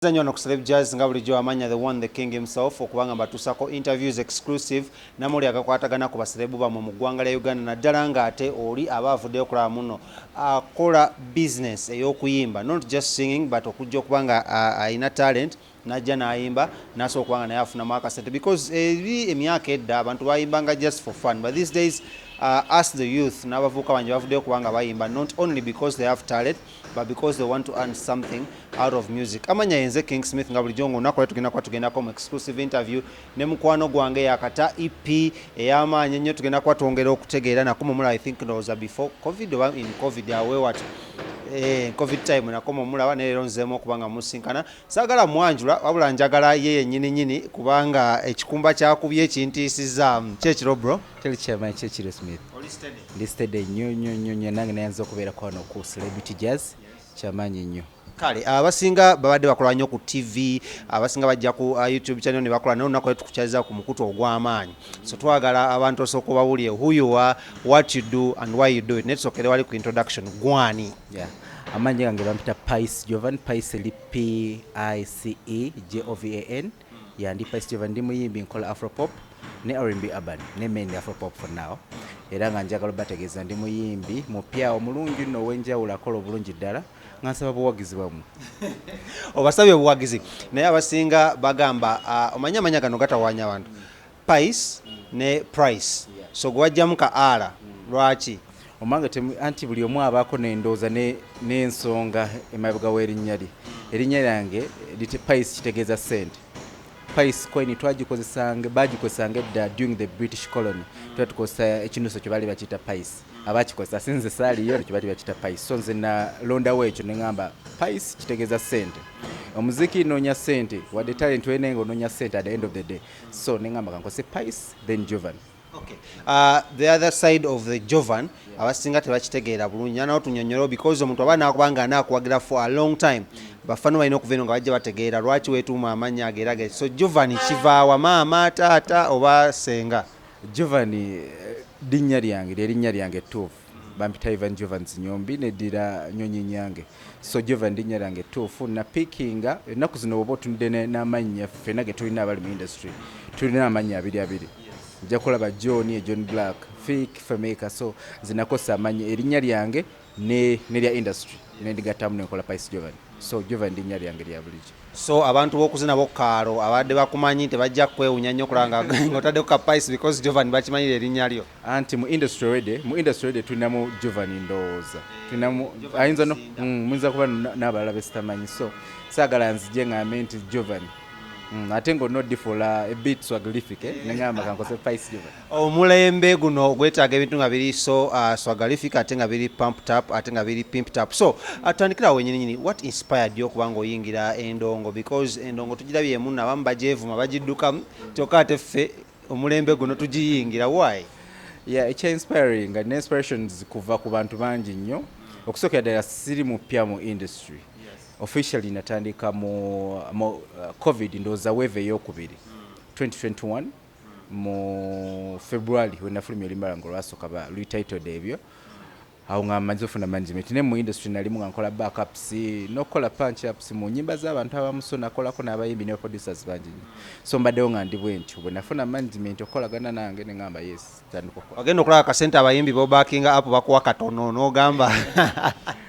Nnyo wano ku Celeb Jazz, nga bulijjo amanya the one, the king himself, okubanga mbatuusako interviews exclusive namuli agakwatagana ku baserebu bammwe mu ggwanga lya Uganda, naddala ng'ate oli aba avuddeyo okulaba muno akola business ey'okuyimba, not just singing, but okujja okuba nga alina talent, najja n'ayimba, n'asobola okuba nga naye afunamu akasente, because eri emyaka edda abantu bayimbanga just for fun, but these days us the youth n'abavubuka bangi bavuddeyo kubanga bayimba not only because they have talent, but because they want to earn something out of music. Amanya yenze King Smith. Nga bulijjo ngaolunaku lwe tugenda kuba tugendako mu exclusive interview ne mukwano gwange yakata EP ey'amaanyi ennyo. Tugenda kuba twongera okutegeera nakoma omulaba, I think ndowooza before COVID oba in COVID awewat, COVID time nakoma omulaba, naye leero nzeemu okuba nga musinkana. Saagala mwanjula, wabula njagala ye yennyini nyini, kubanga ekikumba kyakubye kintiisizaamu. Kyekiro, bro. Teri kyamaanyi, kyekiro, Smith. Ndi steady nnyo nnyo nnyo nnyo. Nange nayanza okubeerako wano ku Celebrity Jazz, kyamaanyi nnyo. Kale abasinga babadde bakola nnyo ku TV, abasinga bajja ku YouTube channel ne bakola, naye olunaku lwe tukukyaliza ku mukutu ogw'amaanyi, so twagala abantu osooka obawulire who you are, what you do and why you do it. Naye tusookere wali ku introduction, gwani? Yeah. Amannya gange bampita Pice Jovan. Pice eri Pice Jovan. Yeah, ndi Pice Jovan, ndi muyimbi, nkola afropop ne R&B urban ne mainly afropop for now. Era nga njagala obategeeza ndi muyimbi mupya omulungi nno ow'enjawulo, akola obulungi ddala, nga nsaba buwagizi bwammwe. Obasabye obuwagizi, naye abasinga bagamba, omanyi amanya gano gatawaanya abantu, Pice ne Price, so gwe wajjamu ka R, lwaki? Omanga anti buli omu abaako nendowooza n'ensonga emabega w'erinnya lye. Erinnya lyange Pice kitegeeza sente. Pice coin twagikozesanga, bagikozesanga edda during the British colony. Tuba tukozesa ekinuso kye baali bakiyita pice. Abakikozesa sinze saaliyo, kye baali bakiyita pice. So nze nalondawo ekyo ne ŋŋamba pice kitegeeza sente. Omuziki noonya sente, wadde talent olina nga onoonya sente at the end of the day. So ne ŋŋamba kankozese Pice then Jovan. Okay. The other side of the Jovan, abasinga tebakitegeera bulungi, nawo tunyonyolo, because omuntu aba nakuba nga anaakuwagira for a long time, bafano balina okuva eno nga bajja bategeera lwaki weetuuma amannya ago era so Jovan kivaawa? Maama, taata oba senga? Jovan linnya lyange, lyerinnya lyange ettuufu. Bampita Ivan Jovan Zinyombi, neddira Nyonyi Nyange. So Jovan linnya lyange ettuufu. Napikinga ennaku zino oba otunudde n'amannya ffenna ge tulina abali mu industry, tulina amannya abiri abiri. Nja kulaba John e John Black, Fik Fameica. So nze nakosa amannya erinnya lyange nerya industry nendigattamu nenkola Pice Jovan. So Jovan linnya lyange lya bulijjo. So abantu b'okuzina bokkaalo abadde bakumanyi tebajja kwewunya nnyo okulaba nga otaddeko ka Pice, because Jovan bakimanyira erinnya lyo. Anti mu industry already tulinamu Jovan, ndowooza tulinamu, ayinza no muyinza kuba n'abalala besitamanyi. So saagala nzije ngambe nti Jovan, ate nga olina odifuula a bit swagrific, eh? Neŋŋamba kankose Pice Jovan. Omulembe guno gwetaaga ebintu nga biri so swagrific, ate nga biri pumped up, ate nga biri pimped up. So tutandikira awo wenyininyini, what inspired you okuba nga oyingira endongo? Because endongo tugirabyemu, abamu bagyevuma, bagiddukamu, kyokka ate ffe omulembe guno tugiyingira. Why? Yeah, ekya inspiring ne inspirations kuva ku bantu bangi nnyo. Okusookera ddala siri mupya mu industry. Officially natandika mu COVID, ndowooza wave eyokubiri, 2021 mu February, wenafulumya oluyimba lwange olwasooka lutitled ebyo. Awo nga mmaze ofuna management, ne mu industry nalimu nga nkola backups n'okukola punch ups mu nyimba z'abantu abamu. So nakolako n'abayimbi ne producers bangi nnyo. So mbaddewo nga ndi bwe ntyo. Bwe nafuna management okukolagana nange, ne ŋŋamba yes, tandika okukola. Ogenda okulaba akasente abayimbi bobackinga up bakuwa katono, n'ogamba.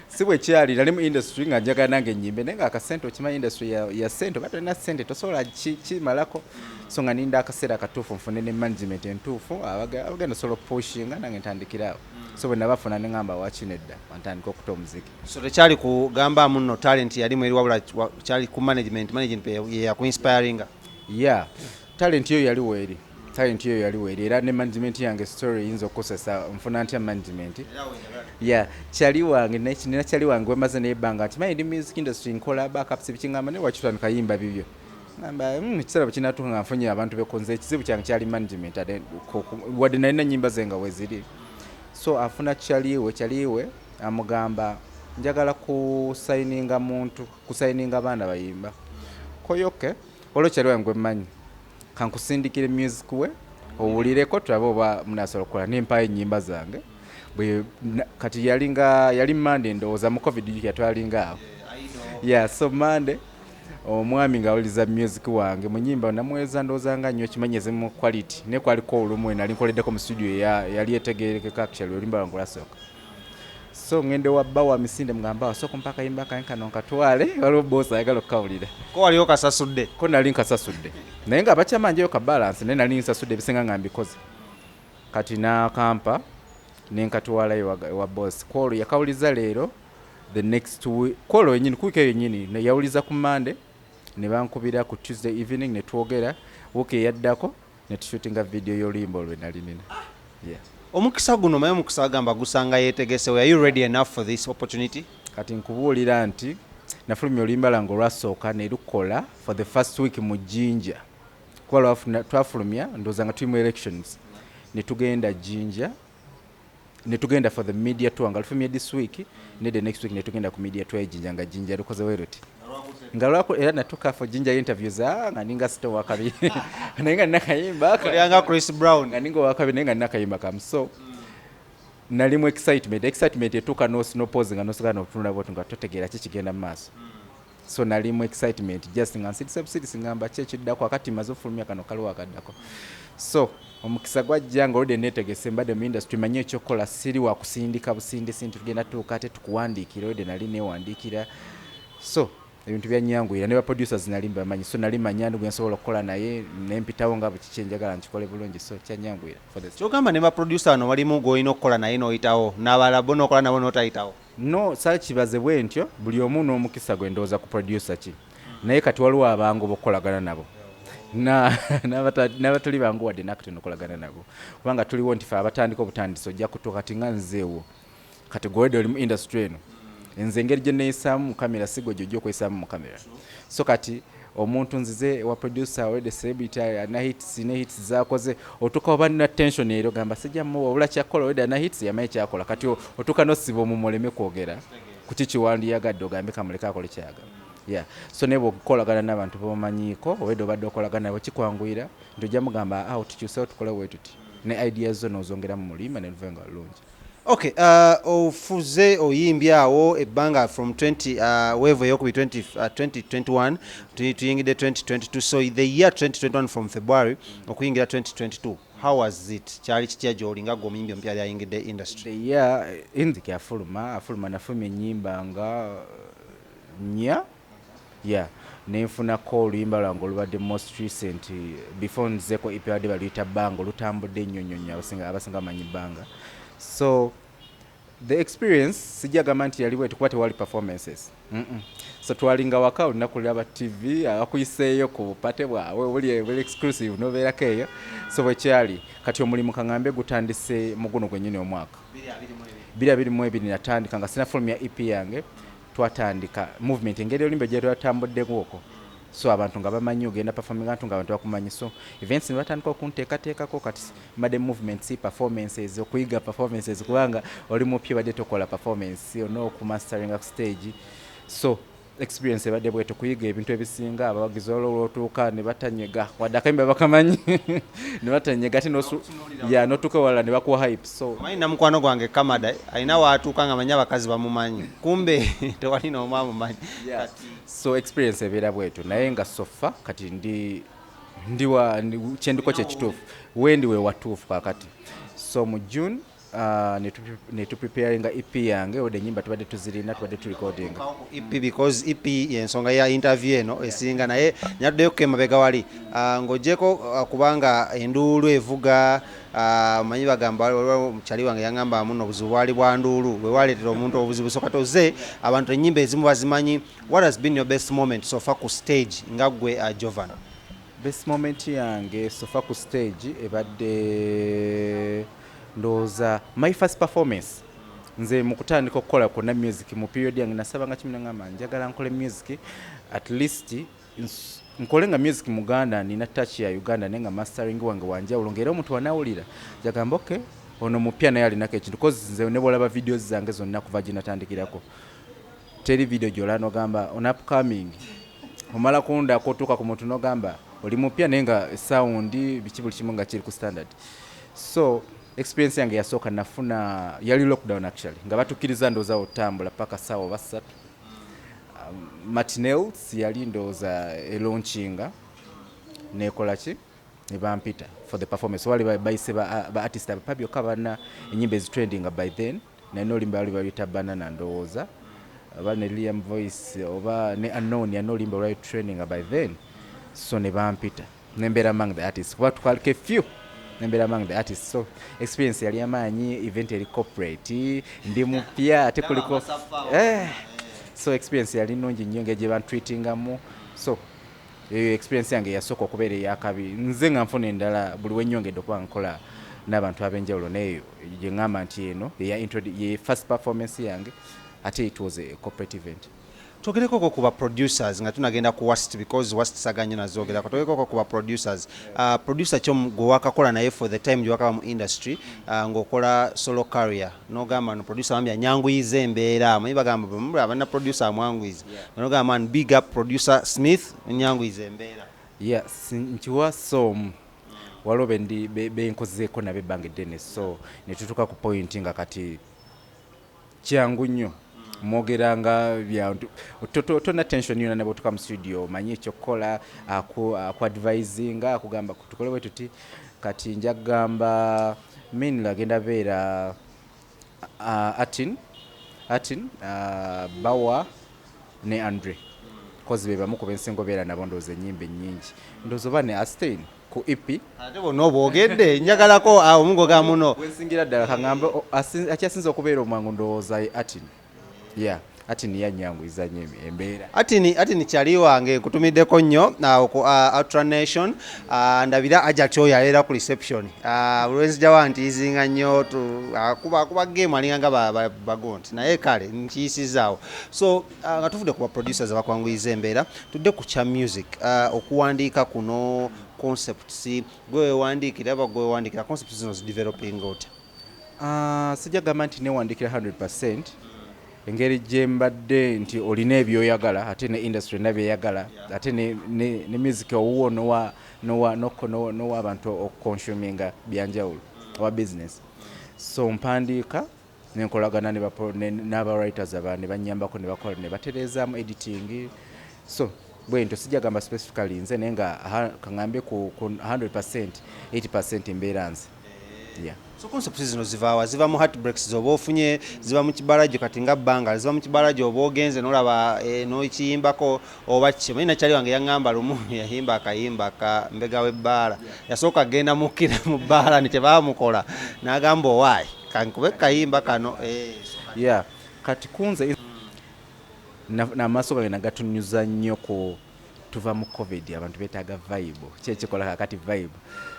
Si bwe kyali. Nali mu industry nga njagala nange ennyimbe, naye nga akasente, okimanyi industry ya sente, oba tolina sente tosobola kimalako. So nga ninda akaseera akatuufu nfune ne management entuufu abagenda osobola okupushinga nange ntandikiraawo. So bwe nabafuna ne ŋŋamba waki nedda, ntandika okuta omuziki. So tekyali kugamba muno talent yalimu eri, wabula kyali ku management, management ye yakuinspiringa. Yeah, talent yo yali weeri, talent yo yali weeri, era ne management yange story eyinza okukozesa nfuna ntya management. Yeah, kyali wange nina kyali wange wemaze nebbanga nti manyi ndi music industry, nkola backups bikingamba, naye wakitandika yimba bibyo. Ngamba ekiseera bwe kinatuuka nga nfunye abantu bekonze. Ekizibu kyange kyali management, ate wadde nalina ennyimba ze nga weziri. So afuna kyaliwe, kyaliwe amugamba njagala kusayininga muntu, kusayininga baana bayimba koyoke. Waliwo kyali wange gwemmanyi, kankusindikire music we owulireko, tulabe oba munasobola okukola. Nempayo ennyimba zange. Kati yalinga yali Monday, ndowooza mu COVID yatwalinga awo. Yeah, so Monday Omwami ng'awuliriza music wange mu nyimba namuweereza, ndowooza nga nnyo kimanyi ezimu quality, naye kwaliko olumu nali nkoleddeko mu studio yali etegerekeka actually oluyimba lwange olwasooka. So ngende wa bba wa misinde, mugamba, "Wasooka mpa akayimba kange kano nkatwale, waliwo boss ayagala okukawulira." Ko waliwo kasasudde? Ko nali nkasasudde, naye nga bakyamanjeyo ka balance, naye nali nsasudde ebisinga nga mbikoze. Kati n'akampa nenkatwalayo ewa boss. Kwolwo yakawuliza leero, the next week kwolwo yenyini, ku wiiki eyo yenyini yawuliza ku Monday, ne bankubira ku Tuesday evening ne twogera. Wiiki eyaddako ne tushootinga video y'oluyimba olwo nali nina, yeah. Omukisa guno, maye omukisa agamba gusanga yeetegese. Were you ready enough for this opportunity? Kati nkubuulira nti nafulumya oluyimba lwange olwasooka ne lukola for the first week mu Jinja, kuba twafulumya ndowooza nga tuli mu elections, ne tugenda Jinja, ne tugenda for the media tour nga lufulumye this week, ne the next week ne tugenda ku media tour e Jinja, nga Jinja lukoze bwe luti nga lwako. Era natuuka for Jinja interviews, nga ninga sito wakabi, naye nga nina kayimba Olyanga Chris Brown. Nga ninga owakabi, naye nga nina kayimba kamu. So nalimu excitement, excitement etuuka nopause nga nosigala notunula bwoti nga totegeera ki kigenda mu maaso. So nalimu excitement just nga nsirise busirisi, ngamba ki ekiddako akati maze ofulumya kano, kaliwo akaddako. So omukisa gwajja nga oludde neetegese, mbadde mu industry, manyi ekyokukola, siri wakusindika busindisi nti tugenda tuuka ate tukuwandiikira. Oludde nali neewandiikira, so ebintu byanyanguyira, ne baproducers nali mbamanyi, so nali manya ndi gwe nsobola okukola naye nempitawo nga bwe kiki enjagala nkikole bulungi, so kyanyanguyira for the Kyogamba ne baproducer bano walimu gw'olina okukola naye n'oyitawo, n'abalala bo n'okola nabo n'otayitawo? No, saakibaze bwe ntyo, buli omu n'omukisa gwe ndowooza ku producer ki, naye kati waliwo abangu bokukolagana nabo n'abatali bangu wadde nakatono okolagana nabo, kubanga tuliwo nti fe abatandika obutandisi ojja kutuuka kati nga nzeewo kati gwewedde oli mu industry eno, nze engeri gye neeyisaamu mu kamera si gwe gyojja okweyisaamu mu kamera. So kati omuntu nzize wa producer already celebrity, ana hits ne hits zakoze, otuuka oba nina tension ero gamba sijja muwa obula kyakola, already ana hits, yamanyi kyakola. Kati otuuka nosiba omumwa oleme kwogera ku ki kiwandiyagadde, ogambe kamuleke akole kyayagala, yeah. So naye bwokukolagana n'abantu bomanyiiko obwedde obadde okolagana nabo, kikwanguyira nti ojja mugamba awo tukyusewo tukole bwe tuti, ne ideas zo n'ozongera mu mulima ne luva nga lulungi. Okay, ofuze oyimbye awo ebbanga from 20 wave eyokubiri 2021, tuyingidde 2022. So the year 2021 from February okuyingira 2022, how was it? Kyali kitya gy'oli nga gwe omuyimbi omupya ali ayingidde industry? The year inziki afuluma nafulumya ennyimba nga nnya, yeah, nenfunako oluyimba lwange olubadde most recent before nzeko EP, badde baluyita Bbanga, olutambudde ennyo nnyo nnyo, abasinga bamanyi Bbanga. So the experience sijja gamba nti yali bwetu kuba tewali performances. So twalinga waka olunaku lulaba TV abakuyiseeyo ku bupate bwabwe buli exclusive nobeerako eyo. So bwekyali kati omulimu kaŋŋambe gutandise mu guno gwennyini omwaka 2022, natandika nga sinafulumya EP yange. Twatandika movement engeri oluyimba gye twatambuddeko okwo, so abantu nga bamanyi ogenda performing, abantu nga abantu bakumanyi, so events ne batandika okunteekateekako. Kati mbadde movements, performances, okuyiga performances, kubanga oli mupya badde tokola performance olina okumasteringa ku stage. So experience ebadde bweto, kuyiga ebintu ebisinga, abawagizi olwotuuka ne batanyega wadde akayimba bakamanyi ne batanyega, ate ya notuuka ewalala ne bakuwa hype, so Omanyi namukwano gwange Kamada alina waatuuka nga manyi abakazi bamumanyi, kumbe tewali n'omu amumanyi. Yeah. So experience ebeera bwetyo, naye nga so far kati ndi kyendiko kyekituufu, wendi we watuufu kakati. So mu June ne tupreparinga EP yange, wadde enyimba tubadde tuzirina, tubadde turecordinga. EP, because EP yensonga ya interview eno esinga, naye nyaddeyo emabega wali ng'oggyeko kubanga enduulu evuga, omanyi bagamba waliwo mukyali wange yaŋŋamba muno obuzibu bwali bwa nduulu bwe waleetera omuntu obuzibu. So kati oze abantu ennyimba ezimu bazimanyi. What has been your best moment so far ku stage nga ggwe Jovan? Best moment yange so far ku stage ebadde ndowooza my first performance. Nze mu kutandika okukola kwonna music mu period yange nasabanga kimu, nagamba njagala nkole music, at least nkole nga music muganda, nina touch ya Uganda, naye nga mastering wange wanjawulo, ngaera omuntu wanawulira jagamba okay, ono mupya naye alinako ekintu, cause nze ne bwolaba videos zange zonna kuva gye natandikirako, teri video gyolaba nogamba on upcoming, omala kundako otuuka ku muntu nogamba oli mupya, naye nga sound biki buli kimu nga kiri ku standard. So experience yange yasooka nafuna yali lockdown actually, nga batukkiriza ndowooza otambula paka saawa oba 3. Martinels yali ndowooza elaunchinga, nekola ki, ne bampita for the performance. Wali bayise ba artist abapya byokka bana, enyimba ezitrendinga by then. Nalina oluyimba bali baluyita Banana, ndowooza oba ne Liam Voice oba ne Unknown, yalina oluyimba lwali trendinga by then. So ne bampita nembeera among the artists, kuba twaliko a few, nembeera among the artists. So experience yali amaanyi, event eri corporate, ndi mupya ate kuliko so experience yali nnungi nnyo engeri gye bantreatingamu. So eyo experience yange yasooka okubeera eyakabi. Nze nga nfuna endala buli wenyongedde okuba nkola n'abantu ab'enjawulo, neeyo gye ŋŋamba nti eno ye first performance yange, ate it was a corporate event. Twogerekoko ku ba producers nga tunagenda ku worst, because worst saganyo nazogerako. Twogerekoko ku ba producers. Producer kyo gwe wakakola naye for the time gye wakaba mu industry, ng'okola solo career, n'ogamba no producer bambi anyanguyiza embeera. Amanyi bagamba abana producer amwanguyiza, n'ogamba man, big up producer Smith, onyanguyiza embeera. Yeah, nkiwa soomu waliwo bendi benkozeeko nabo ebbanga eddene, so ne tutuuka ku point nga kati kyangu nnyo, mwogeranga tonna tension yona ne bwotuka mu studio, omanyi ekyokukola, akuadvisinga, akugamba tukole bwe tuti. Kati nja kugamba mainly agenda beera Atin, Bawa ne Andre, kozi be bamu ku bensinga obeera nabo. Ndowooza ennyimba ennyingi, ndowooza oba ne Astain ku EP. Ate bonna obwogedde, njagalako awo mugoga muno. Wensingira ddala kaŋŋambe akyasinza okubeera omwangu ndowooza ye Atin. Yeah, Atin yanyanguyiza nnyo embeera. Atini kyali wange, nkutumiddeko nnyo ku Ultra Nation. Ndabira ajati oyo abeera ku reception. Lwenzija ntiizinga nnyo akuba game alinga nga bagonti, naye kale nkiyisizaawo. So nga tuvudde ku ba producers abakwanguyiza embeera, tudde ku kya music. Okuwandiika kuno, concepts gwe wewandiikira oba gwe wewandiikira? Concepts zino zideveloping otya? Sijja gamba nti newandikira 100, engeri gye mbadde nti olina ebyoyagala, ate ne industry ena byeyagala, ate ne music owuwo nowa abantu okuconsuminga byanjawulo owa business. So mpandiika nenkolagana n'aba writers aba ne banyambako ne bakola ne batereezaamu editing. So bwentyo sijja gamba specifically nze, naye nga kaŋŋambe ku 100, 80 mbeera nze, yeah. So concepts zino zivaawa? Ziva mu heartbreaks zoba ofunye, ziva mu kibalajo kati nga bbanga, ziva mu kibalajo oba ogenze nolaba nokiyimbako oba ki? Manyi nakyali wange yaŋŋamba lumu yayimba akayimba ka mbega w'ebbaala, yasooka agenda mukkira mu bbaala ne tebaamukola, n'agamba owaayi kankube kayimba kano. Yeah, kati kunze n'amaaso gange nagatunyuza nnyo ku tuva mu COVID, abantu beetaaga vibe, kyekikola kakati vibe.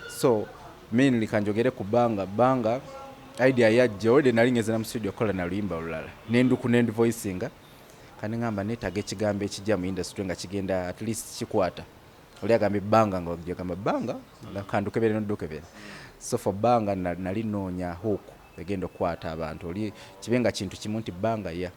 So mainly kanjogere ku Banga. Banga idea yajja already nali ngeze na mu studio kola na luyimba lulala nenduku nendu voicinga, kandi ngamba neetaaga ekigambo ekijja mu industry nga kigenda at least kikwata. Oli agamba ebbanga nga gamba bbanga kandukebere nodukebere. So for Banga nali noonya hook egenda okukwata abantu, oli kibe nga kintu kimu nti bbanga ya,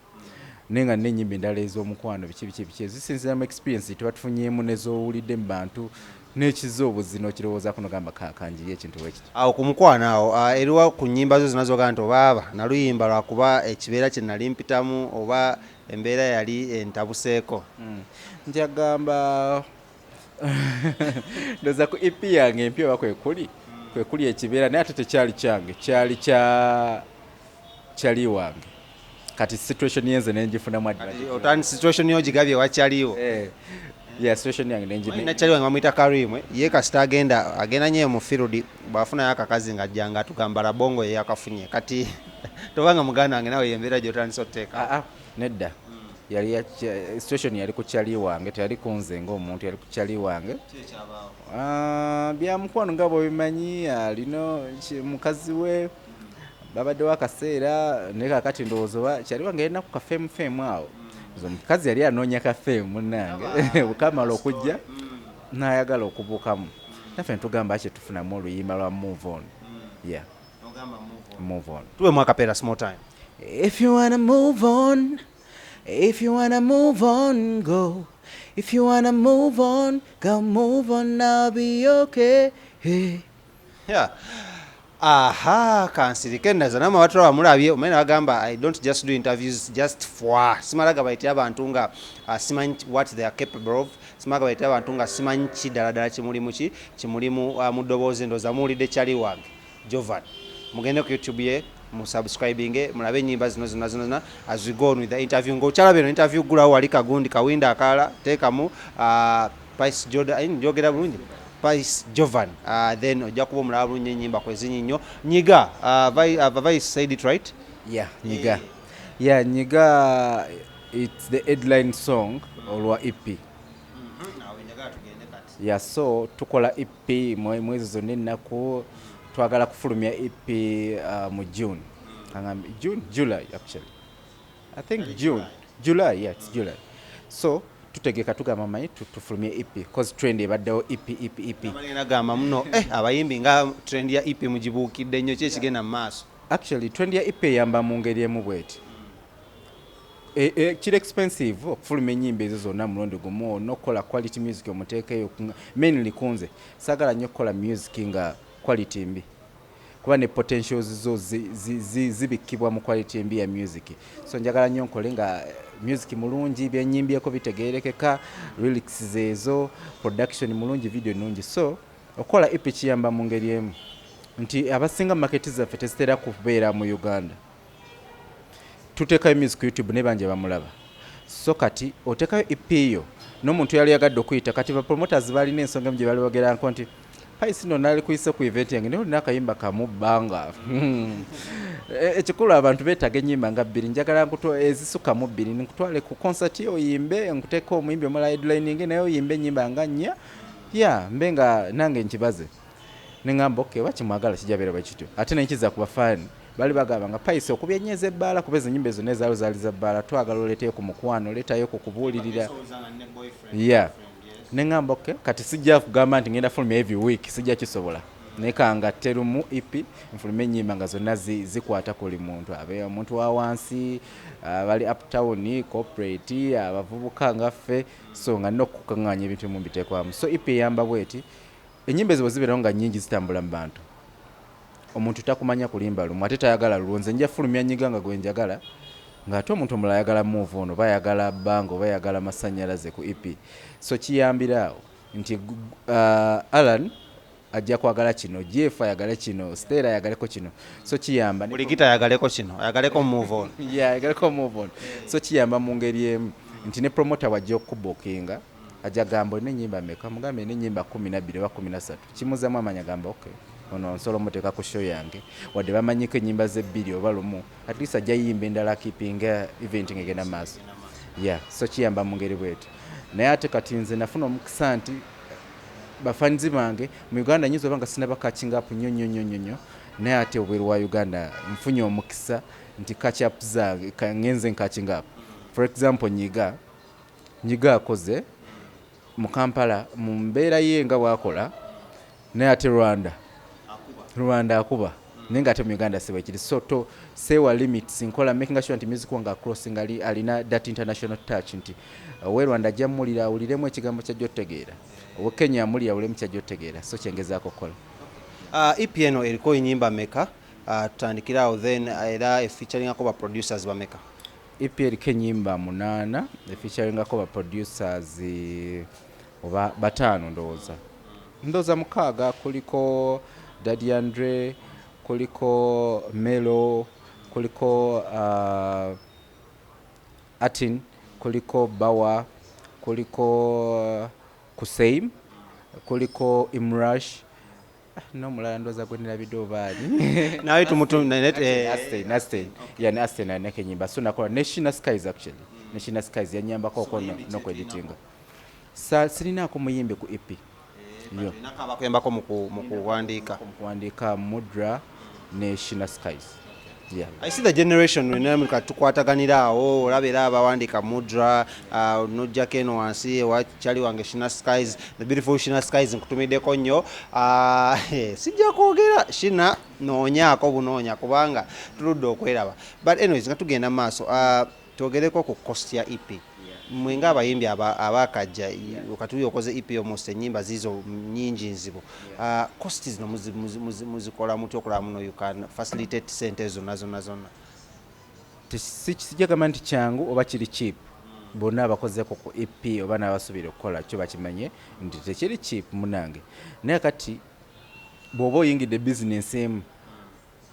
naye nga n'ennyimba endala ez'omukwano biki biki biki ezisinziira mu experience tuba tufunyeemu nez'owulidde mu bantu n'ekiza obuzi n'okirowoozaako nogamba kanjiye ekintu bwekityo. Awo ku mukwano awo, eriwa ku nnyimba zo zonna zogaa nti obaaba naluyimba lwakuba ekibeera kye nali mpitamu oba embeera yali entabuseeko? Njagamba ndowooza ku EP yange empya oba kwekuli ekibeera, naye ate tekyali kyange, kyali kya kyali wange. Kati situation yenze nengifunamu advantage. Otandi situation yo gigabye wakyaliwo? Yeah, situation yange nengi Nakyali wange bamuyita Karim, ye kasita agenda nnyo mu field, bw'afunayo akakazi ng'ajjanga atugamba labongo ye yakafunye. Kati tobanga muganda wange nawe yembeera gy'otandise otuteeka? Ah, ah, nedda, yali situation yali ku kyali wange, teyali kunze ng'omuntu, yali ku kyali wange. Ah, bya mukwano nga bwebimanyi, alina mukazi we babaddewo akaseera, naye kakati ndowooza oba kyali wange yalina ku kafeemu feemu awo. Nze omukazi yali anoonya kafeemu munnange, bwekamala okujja n'ayagala okubuukamu, naffe netugamba kye tufunamu oluyimba lwa move on. Yeah, move on. Tuwemu akapeera, small time. If you wanna move on, if you wanna move on, go. If you wanna move on, go move on, I'll be okay. Hey. Yeah. Aha, kansirike naza namwe abatulaba mulabye omanyi nabagamba I don't just do interviews just for simala gabayitira abantu nga simanyi what they are capable of, simala gabayitira abantu nga simanyi ki ddala ddala kimulimu ki kimulimu mu ddoboozi. Ndowooza muwulidde kyali wange Jovan, mugende ku YouTube ye musubscribinge mulabe ennyimba zino zonna zonna. As we go on with the interview, ng'okyalaba eno interview, gulawo wali kagundi kawinda akalala teekamu Pice Jordan, njogera bulungi, Pice Jovan, then ojja kuba omulaba bulungi ennyimba kwezinyi nnyo. Nyiga, have I said it right? Yeah, Nyiga. Yeah, Nyiga, it's the headline song olwa EP. Yeah, so tukola EP mwezi zonna ennaku twagala kufulumya EP mu June. Angambe June, July actually. I think June. July, yeah, it's July. So tutegeka tugamba manyi tufulumye EP cause trend ebaddewo EP, EP, EP. Nagamba muno abayimbi nga trend ya EP mugibuukidde nnyo, ki ekigenda mu maaso? Actually trend ya EP eyamba mu ngeri emu bweti. Kiri expensive okufuluma ennyimba ezo zonna mulundi gumu n'okukola quality music omuteekeyo. Mainly kunze saagala nnyo okukola music nga quality mbi, kuba ne potentials zo zibikkibwa mu quality embi ya music. So njagala nnyo nkole nga music mulungi, byenyimbyeko bitegeerekeka, lyrics zeezo, production mulungi, video nungi. So okukola EP kiyamba mu ngeri emu nti abasinga market zaffe tezitera kubeera mu Uganda. Tuteekayo music ku YouTube ne bangi bamulaba. So kati oteekayo EP yo n'omuntu yali yagadde okuyita, kati ba promoters balina ensonga emu gye bali bogeranko nti Pice no nali kuyise ku event yange naye olina akayimba kamu bbanga. Ekikulu abantu beetaaga ennyimba nga bbiri, njagala ezisukka mu bbiri nkutwale ku concert oyimbe, nkuteeka omuyimbi omulala headlining naye oyimbe ennyimba nga nnya ya mbe nga nange nkibaze. Neŋŋamba okay, oba kimwagala kijja beera bwe kityo. Ate nenkiza ku bafaani bali bagamba nga Pice okubya ennyo ez'ebbaala, kuba ezo ennyimba ezo nezaalo zaali za bbaala, twagala oleeteyo ku mukwano, oleetayo ku kubuulirira. Yeah, neŋŋamba okay, kati sijja kugamba nti ngenda fulumya every week, sijja kisobola, naye kangatte lumu EP nfulume ennyimba nga zonna zikwata kuli muntu, abe omuntu wa wansi, abali uptown, corporate, abavubuka nga ffe. So nga nina okukuŋŋaanya ebintu ebimu mbiteekwamu. So EP eyamba bweti, ennyimba ezo bwe zibeerawo nga nnyingi zitambula mu bantu, omuntu takumanya kulimba lumu ate tayagala lulwo. Nze nja fulumya Nyiga nga gwe njagala, ng'ate omuntu omulala ayagala move on, oba ayagala bbanga, oba ayagala masannyalaze ku EP. So kiyambira awo nti Alan ajja kwagala kino, Jeff ayagale kino, Stella ayagaleko kino. So kiyamba buli gita ayagaleko kino, ayagaleko move on. Yeah, ayagaleko move on. So kiyamba mu ngeri emu nti ne promoter wajja okubookinga ajja gamba olina ennyimba meka, mugambe olina ennyimba 12 oba 13, kimuzaamu amaanyi, agamba okay, ono nsobola omuteeka ku show yange wadde bamanyiko ennyimba zebbiri oba lumu, at least ajja yimba endala keepinga event ngegenda mu maaso. Yeah, so kiyamba mu ngeri bwetyo. Naye ate kati nze nafuna omukisa nti bafanizi bange mu Uganda nyinza oba nga sinaba catching up nnyo nnyo nnyo nnyo nnyo, naye ate obweru wa Uganda nfunye omukisa nti catch up zange ngenze catching up. For example, Nyiga, Nyiga akoze mu Kampala mu mbeera ye nga bwakola, naye ate Rwanda akuba, naye nga ate mu Uganda si bwekiri. So to sewa limits nkola making sure nti music wange acrossing ali alina that international touch nti owe Rwanda ajja mmulira awuliremu ekigambo kyajja otegeera, owe Kenya amulira awuliremu kyajja otegeera. So kyengezaako kukola. EP eno eriko enyimba meka? Tutandikire awo, then era efeaturingako ba producers bameka? EP eriko enyimba munaana, efeaturingako ba producers oba bataano, ndowooza mukaaga. Kuliko Daddy Andre, kuliko Melo, kuliko Atin, kuliko Bawa, kuliko Kuseim, kuliko Imrash, n'omulala ndowooza gwe nerabidde obaani. Naye tumutu Aston, Aston. Yeah, ne Aston alinako enyimba. So nakola ne Shina Skies, actually. Ne Shina Skies yanyambako okwo n'okweditinga. Sirinaako muyimbi ku EP. Yo. Nako abakuyambako mu kuwandiika? Mu kuwandiika Mudra ne Shina Skies. Yeah. I see the generation wenna katukwataganira awo, olaba era abawandiika Mudra, nojjako eno wansi ewa kyali wange Shina Skies, the beautiful Shina Skies, nkutumiddeko nnyo. Sijja kwogera Shina, noonyaako bunoonya kubanga tuludde okweraba. But anyways, nga tugenda mu maaso, twogereko ku cost ya EP. Mwe ng'abayimbi abakajja, kati okoze EP almost ennyimba ziizo nyingi nzibu. Cost zino muzikola mutya okulaba muno you can facilitate sente zonna zonna zonna? Sijja gamba nti kyangu oba kiri cheap. Bonna abakozeko ku EP oba n'abasuubira okukola kyo bakimanye nti tekiri cheap, munange. Naye kati bw'oba oyingidde bizinensi emu,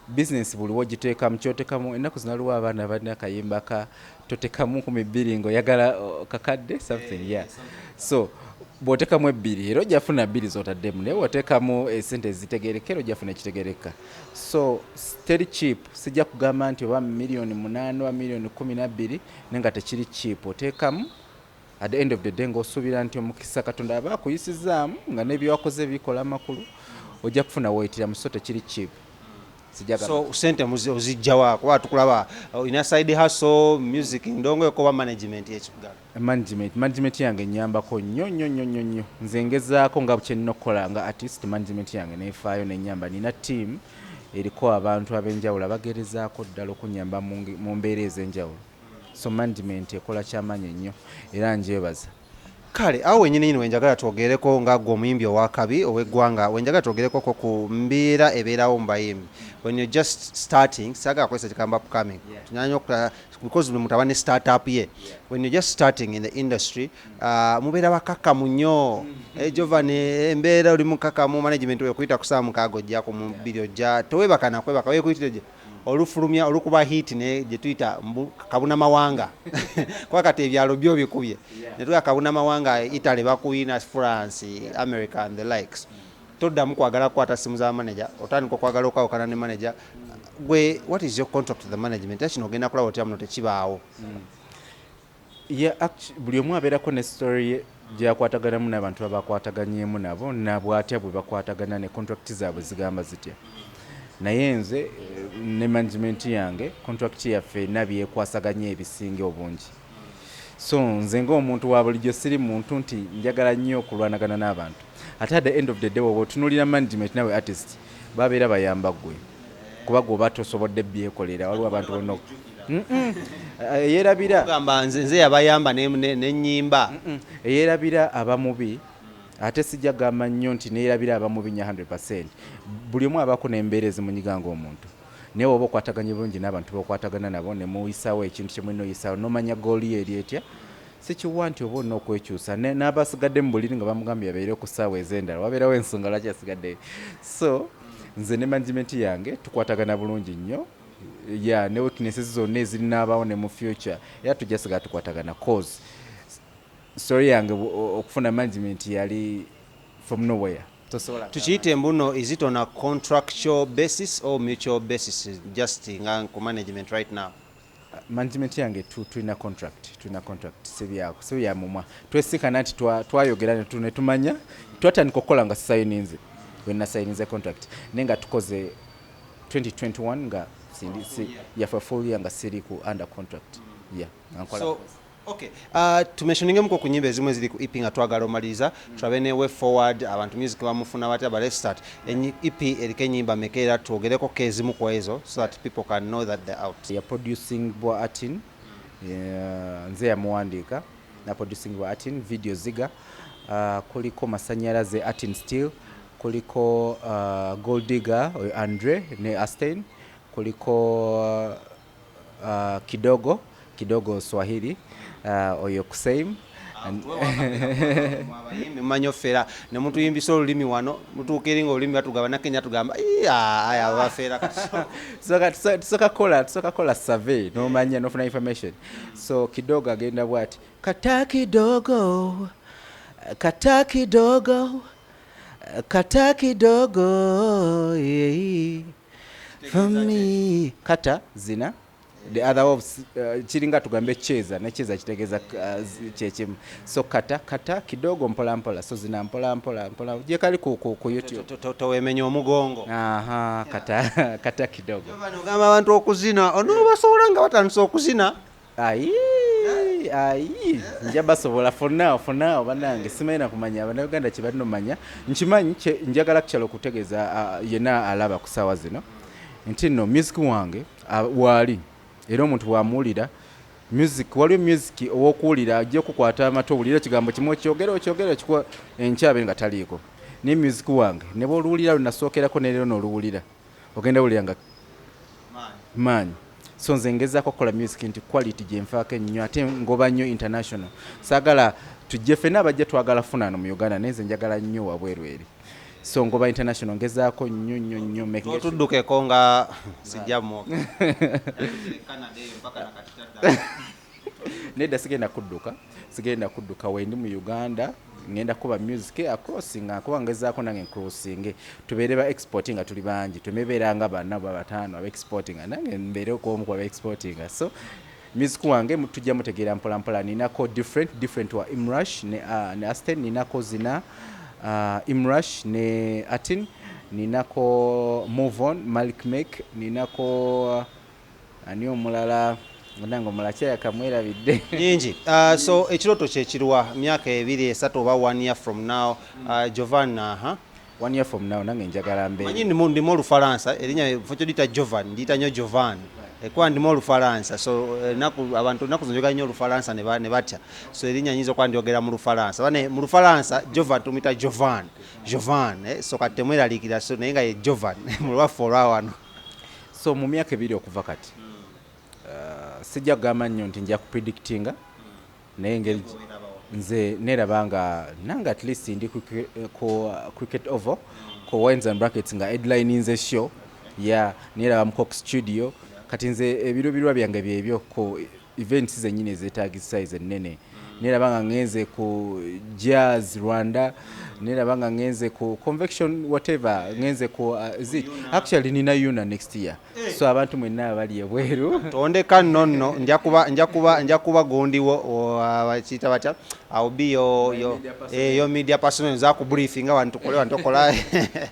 bizinensi buli wogiteekamu kyotekamu. Ennaku zino waliwo abaana balina akayimba ka totekamu 20,000 ng'oyagala kakadde something, yeah. So bw'otekamu ebbiri era ojja funa bbiri z'otaddemu, naye bw'oteekamu esente ezitegeereka era ojja funa ekitegeereka. So teri cheap. Sijja kugamba nti oba miliyoni 8 oba miliyoni 12, naye nga tekiri cheap. Oteekamu, at the end of the day ng'osuubira nti omukisa Katonda aba akuyisizaamu nga n'ebyewakoze bikola amakulu, ojja kufuna woyitiramu. So tekiri cheap. Sijja gamba. So sente ozijjawa? Kuba tukulaba olina side hustle, music, ndongo ekoba management yekigalo. Management yange enyambako nnyo nnyo nnyo nnyo nnyo. Nze ngezaako nga kyenina okukola nga artist, management yange nefaayo nenyamba. Nina team eriko abantu ab'enjawulo abagerezaako ddala okunyamba mu mbeera ez'enjawulo. So management ekola kyamaanyi nnyo era njebaza. Kale awo wenyini nyini wenjagala twogereko nga gwe omuyimbi owakabi ow'eggwanga, wenjagala twogerekoko ku mbeera ebeerawo mu bayimbi when you're just starting. Saagala kukozesa kigambo upcoming, tunyanya okula because buli muntu aba ne startup ye. When you're just starting in the industry, mubeera bakakamu nnyo. Jovan, embeera oli mukakamu, management wekuyita ku saa 6 ojja ku mubiri ojja tewebaka nakwebaka, wekuyitire gye olufulumya olukuba hit ne gye tuyita kabuna mawanga, kuba kati ebyalo byo bikubye ne tuga kabuna mawanga, Italy bakuyina, France, America and the likes. Toddamu kwagala kukwata simu za manager, otandika okwagala okwawukana ne manager. Gwe what is your contract to the management? Era kino ogenda kulaba otya muno tekibaawo? Yeah, buli omu abeerako ne story ye gyakwataganamu n'abantu abakwataganyemu nabo, nabwatya bwe bakwatagana ne contract zaabwe zigamba zitya. Naye nze ne management yange, contract yaffe erina byekwasaganya ebisinga obungi. So nze ng'omuntu wa bulijjo siri muntu nti njagala nnyo okulwanagana n'abantu. Ate at the end of the day, woba otunuulira management nawe artist, babeera bayamba ggwe, kuba gwe oba tosobodde byekolera. Waliwo abantu bonna Eyeerabira Ogamba nze yabayamba n'ennyimba. Eyeerabira aba mubi. Ate sijja kugamba nnyo nti neerabira aba mubi nnyo 100. Buli omu abaako n'embeera ezimunyiga ng'omuntu, naye woba okwataganye bulungi n'abantu bokwatagana nabo ne muyisaawo ekintu kye mulina oyisaawo, nomanya goal yo eri etya, sikiwa nti oba olina okwekyusa. N'abasigadde mu buliri nga bamugambye abeere ku ssaawa ez'endala, wabeerawo ensonga lwaki asigaddeyo. So nze ne management yange tukwatagana bulungi nnyo ya ne weaknesses zonna ezirinaabawo ne mu future era tujja sigala tukwatagana, cause story yange okufuna management yali from nowhere. Tosobola. Tukiyite mbuno, is it on a contractual basis or mutual basis, just nga ku management right now? Management yange tulina contract, tulina contract. Si bya mumwa. Twesikana nti twayogera ne tumanya twatandika okukola nga sisayininze. We nasayininze contract naye nga tukoze 2021 nga sindi si, yeah, for full year nga siri ku under contract, yeah, nga nkola. So okay, tumentioningemuko ku nyimba ezimu eziri ku EP nga twagala omaliriza, tulabe ne way forward, abantu music bamufuna batya. But let's start. EP eriko enyimba meka? Era twogereko ko ezimu ku ezo so that people can know that they're out. Ya producing bwa Atin, yeah, nze yamuwandiika na producing bwa Atin, video ziga. Kuliko Masanyalaze, Atin still, kuliko Gold Digger oyo Andre ne Astain, kuliko Kidogo Kidogo Swahili, oyo Kuseim. Abayimbi mumanyi ofeera ne mutuyimbisa olulimi wano, mutuuka eri nga olulimi batugaba nakenya tugamba "Ii, aya bafeera kati." Tusooka kola survey nomanya nofuna information. So Kidogo agenda bwati: kata kidogo, kata kidogo, kata kidogo, yeah, for me. Kata zina the other of kiringa tugambe cheza ne cheza kitegeeza kyekimu. So kata kata kidogo, mpola mpola. So zina mpola mpola mpola gye kali ku YouTube. Towemenya omugongo. Aha, kata kata kidogo. Giovanni, ogamba abantu okuzina onoobasobola nga batandise okuzina? Ayi ayi, nja basobola. For now, for now, banange, simanyi nakumanya Abannayuganda kye balina omanya. Nkimanyi njagala kukyala okutegeeza yenna alaba ku ssaawa zino nti nno music wange waali, era omuntu bw'amuwulira Music, waliwo music ow'okuwulira ajja okukwata amatu, owulira ekigambo kimu, okyogera okyogera okikuwa enkyabe nga taliiko. Naye music wange ne bwoluwulira lunasookerako ne leero n'oluwulira, ogenda wulira nga maanyi. So nze ngezaako okukola music nti quality gyenfaako ennyo, ate ngoba nnyo international. Saagala tujje ffenna abajja twagala funano mu Uganda, naye nze njagala nnyo wabweru eri. So ngoba international, ngezaako nnyo nnyo nnyo making sure- Otuddukeko nga sijja mwoka. Nedda, sigenda kudduka, sigenda kudduka. Wendi mu Uganda ngenda kuba music acrossinga, kuba ngezaako nange crossinge, tubeere ba export nga tuli bangi, tumebeera nga bana ba bataano aba exportinga, nange mbeere okwomu ku aba exportinga. So music wange tujja mutegeera mpola mpola. Ninako different different wa Imrush ne Asten, ninako zina Imrush ne Atin, ninako Move On Malik Make, ninako ani omulala nange omulala kyayaka mwerabidde. Nyingi. So ekirooto kyekirwa myaka 2, 3 oba one year from now, Jovan, aha? One year from now nange njagala mbeere Manyi ndimu Olufalansa, erinnya fo kyo Jovan, ndiyita nnyo Jovan. Kuba ndimu Olufalansa, so abantu ennaku zino njogera nnyo Olufalansa ne batya. So erinnya nyinza okuba ndyogera mu Lufalansa, bane mu Lufalansa Jovan tumuyita Jovan, Jovan, eh, so kati temweraliikira, so naye nga ye Jovan mu lwaffe olwa wano. So mu myaka 2 okuva kati, sijja kugamba nnyo nti nja kupredictinga, naye engeri nze neraba nga nange at least ndi ku Cricket Oval, ku Wines and Brackets, nga headline nze show ya neraba mu Coke Studio. Kati nze ebirubirwa byange byebyo, ku events zennyini ezeetagisa size ennene. Neraba nga ngenze ku Jazz Rwanda, neraba nga ngenze ku convention, whatever, ngenze ku is it actually nina UNAA next year. So abantu mwenna abali ebweru, Tondeka nno nno, nja kuba gondiwo, bakiyita batya, I'll be your media person, nza ku briefinga wano, tukole wano, tokola.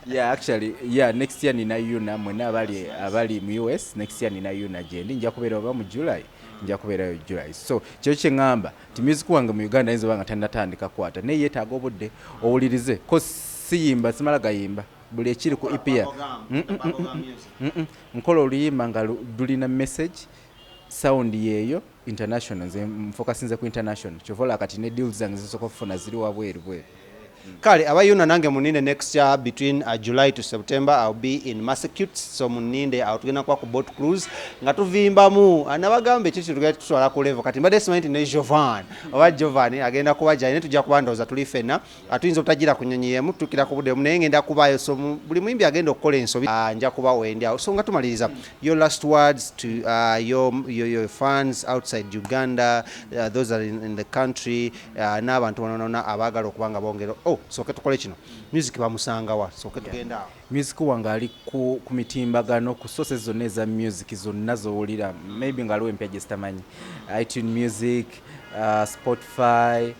Yeah, actually, yeah, next year nina UNAA. Mwenna abali mu US, next year nina UNAA gyendi, nja kubeera oba mu July, nja kubeerayo July. So kyo kyeŋŋamba nti music wange mu Uganda ayinza oba nga tannatandika kwata, naye yeetaaga obudde owulirize ko. Siyimba simala gayimba buli ekiri ku EP ya. Nkola oluyimba nga lulina message, sound yeeyo international. Nze nfokasinze ku international, kyova olaba kati ne deals zange zisooka okufuna ziri wabweru bweru. Kale aba UNAA nange muninde next year between July to September, I'll be in Massachusetts, so muninde awo, tugenda kuba ku boat cruise nga tuvimbamu. Nabagamba ekyo tugenda tutwala ku level. Kati mbadde simanyi nti ne Jovan oba Jovan agenda kuba gyali, naye tujja kuba ndowooza tuli ffenna. Tuyinza obutagira ku nnyonyi yemu, tutukira ku budde, naye ngenda kubaayo. So buli muyimbi agenda okukola ensobi, nja kuba wendi awo. So nga tumaliriza, your last words to your fans outside Uganda, those are in the country, n'abantu bonabona abaagala okuba nga bongera. Oh, sooke tukole kino, music bamusangawa? Sooke tugenda awo. Music wange ali ku mitimbagano, ku sources zonna eza music zonna zowulira, maybe nga aliwo empya gye zitamanyi, iTunes Music, Spotify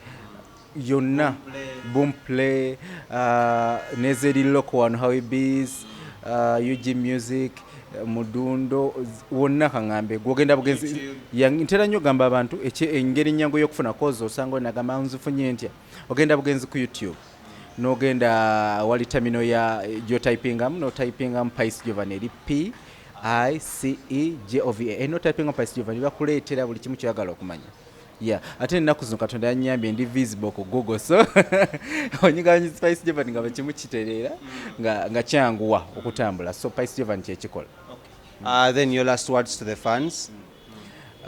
yonna, Boomplay, nezeri local wano, Howebis, UG Music, Mudundo, wonna kaŋŋambe gwogenda bugenzi. Ntera nnyo ogamba abantu engeri nyangu y'okufuna kozi, osanga nagamba nzifunye ntya, ogenda bugenzi ku YouTube, n'ogenda wali terminal ya gyotypingamu, notypingamu Pice Jovan, eri Pice Jova, notypingamu Pice Jovan, bakuleetera buli kimu kyoyagala okumanya. Yeah, ate ennaku zino Katonda yanyambye, ndi visible ku Google, so onyiga Pice Jovan nga buli kimu kitereera, nga kyanguwa okutambula. So Pice Jovan kyekikola. Then your last words to the fans.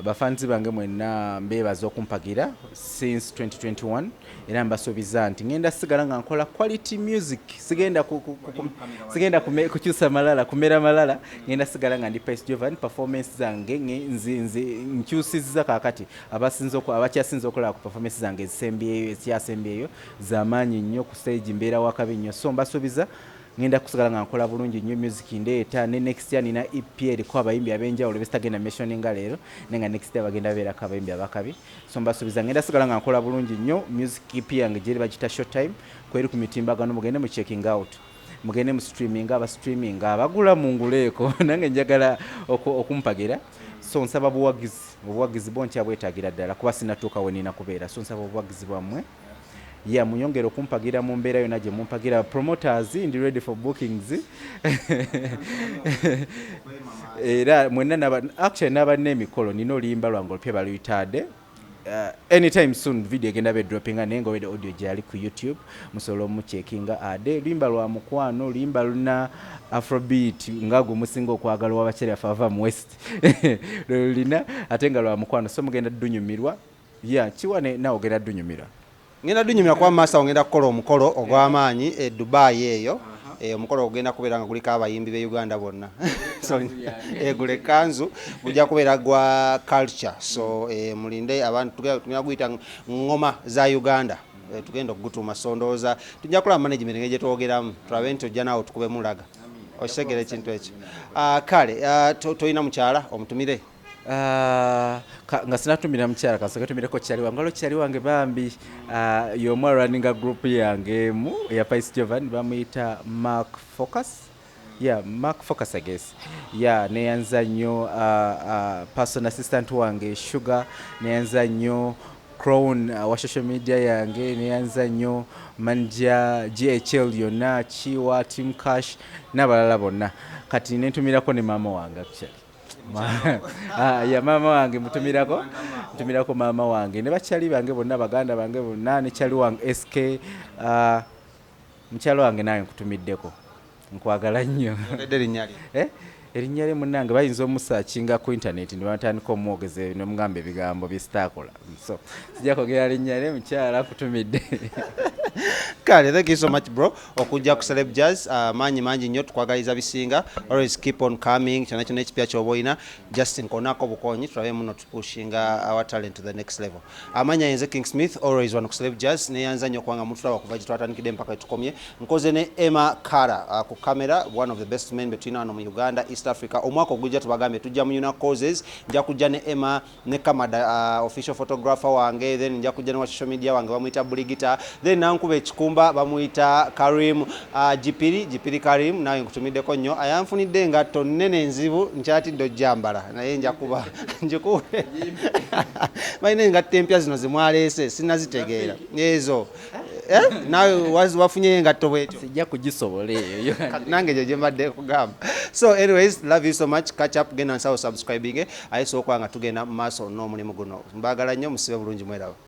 Bafanzi bange mwenna, mbeebaza okumpagira since 2021, era mbasuubiza nti ngenda sigala nga nkola quality music, sigenda sigenda kukyusa malala, kumera malala, ngenda sigala nga ndi Pice Jovan. Performance zange nkyusizza kaakati, abakyasinze okulaba ku performance zange ezisembyeyo, ezikyasembyeyo zamaanyi nnyo ku stage, mbeera wakabi nnyo. So mbasuubiza ngenda kusigala nga nkola bulungi nnyo music, ndeeta ne next year nina EP eriko abayimbi ab'enjawulo besitagenda mentioninga leero, naye nga next year bagenda beerako abayimbi abakabi. So mbasuubiza ngenda sigala nga nkola bulungi nnyo music. EP yange gyeri bagita Short Time, kweri ku mitimbagano, mugende mu checking out, mugende mu streaming, aba streaming abagula munguleeko, nange njagala okumpagira. So nsaba buwagizi, obuwagizi bwo nkyabwetaagira ddala kuba sinatuuka we nina kubeera. So nsaba obuwagizi bwammwe. Ya, munyongere okumpagira mu mbeera yonna gye mumpagira. Promoters, ndi ready for bookings. Era mwenna actually nabalina emikolo, nina oluyimba lwange olupya baluyitadde. Anytime soon video egenda be droppinga, naye nga already audio gyali ku YouTube, musobola omucheckinga. Ade luyimba lwa mukwano, luyimba luna afrobeat nga gwe musinga okwagala owabakyere afe ava mu west, lulina ate nga lwa mukwano, so mugenda dunyumirwa. Ya, kiwa nawe ogenda dunyumirwa. Ngenda dunyumira kuba maaso awo ngenda kukola omukolo ogw'amaanyi e Dubai eyo. Omukolo ogenda kubeera nga guliko abayimbi b'e Uganda bonna. So gula ekkanzu, gujja kubeera gwa culture. So mulinde abantu, tugenda guyita ngoma za Uganda. Tugenda okugutuuma. So ndowooza tujja kulaba management engeri gye twogeramu, tulabe nti ojja naawe tukubemu laga okitegera ekintu ekyo. Ah, kale toyina mukyala omutumire? Ah, nga sinatumira mukyala, kasooke tumireko kyali wange. Waliwo kyali wange bambi, y'omu arunninga group yange emu eya Pice Jovan, bamuyita Mark Focus. Yeah, Mark Focus, I guess. Yeah, neyanza nnyo personal assistant wange Sugar, neyanza nnyo Crown wa social media yange, neyanza nnyo manager GHL yonna, Chiwa, Team Cash n'abalala bonna. Kati nentumirako ne maama wange actually. Ya, maama wange mutumirako, ntumirako maama wange ne bakyali bange bonna, baganda bange bonna, ne kyali wange SK. Mukyalo wange nawe nkutumiddeko, nkwagala nnyo. Ogedde erinnya lye? Eh? Erinnya lye munnange bayinza omusearchinga ku internet ne batandika omwogeza nomugamba ebigambo byesitaakola, so sijja kwogera linnya lye. Mukyala, nkutumidde. Kale, thank you so much bro okujja ku Celeb Jazz. Maanyi mangi nnyo, tukwagaliza bisinga. Always keep on coming. Kyonna kyonna ekipya kyoba olina, just nkonako bukonyi, tulabe muno tupushinga our talent to the next level. Amanya yenze King Smith, always wano ku Celeb Jazz. Neyanza nnyo okubanga mutulaba kuva gye twatandikidde mpaka wetukomye. Nkoze ne Emma Kara ku camera, one of the best men betulina wano mu Uganda, East Africa. Omwaka ogujja tubagambye tujja mu UNA causes. Nja kujja ne Emma ne Kamada, official photographer wange, then nja kujja ne wa social media wange bamuyita Buligita, then nankuba ekikumba bamuyita Karim, Jipiri, Jipiri Karim, nawe nkutumiddeko nnyo. Ayanfunidde engatto nnene enzibu, nkyatidde ojjambala, naye nja kuba njikuwe. Balina engatto empya zino zimwaleese, sinazitegeera ezo. Eh? Naawe wafunyeyo engatto bwetyo? Sijja kugisobola eyo. Nange gye mbadde kugamba. So anyways, love you so much. Catch up, genda nsawo subscribing, aye so okuba nga tugenda mu maaso n'omulimu guno. Mbaagala nnyo, musibe bulungi, mweraba.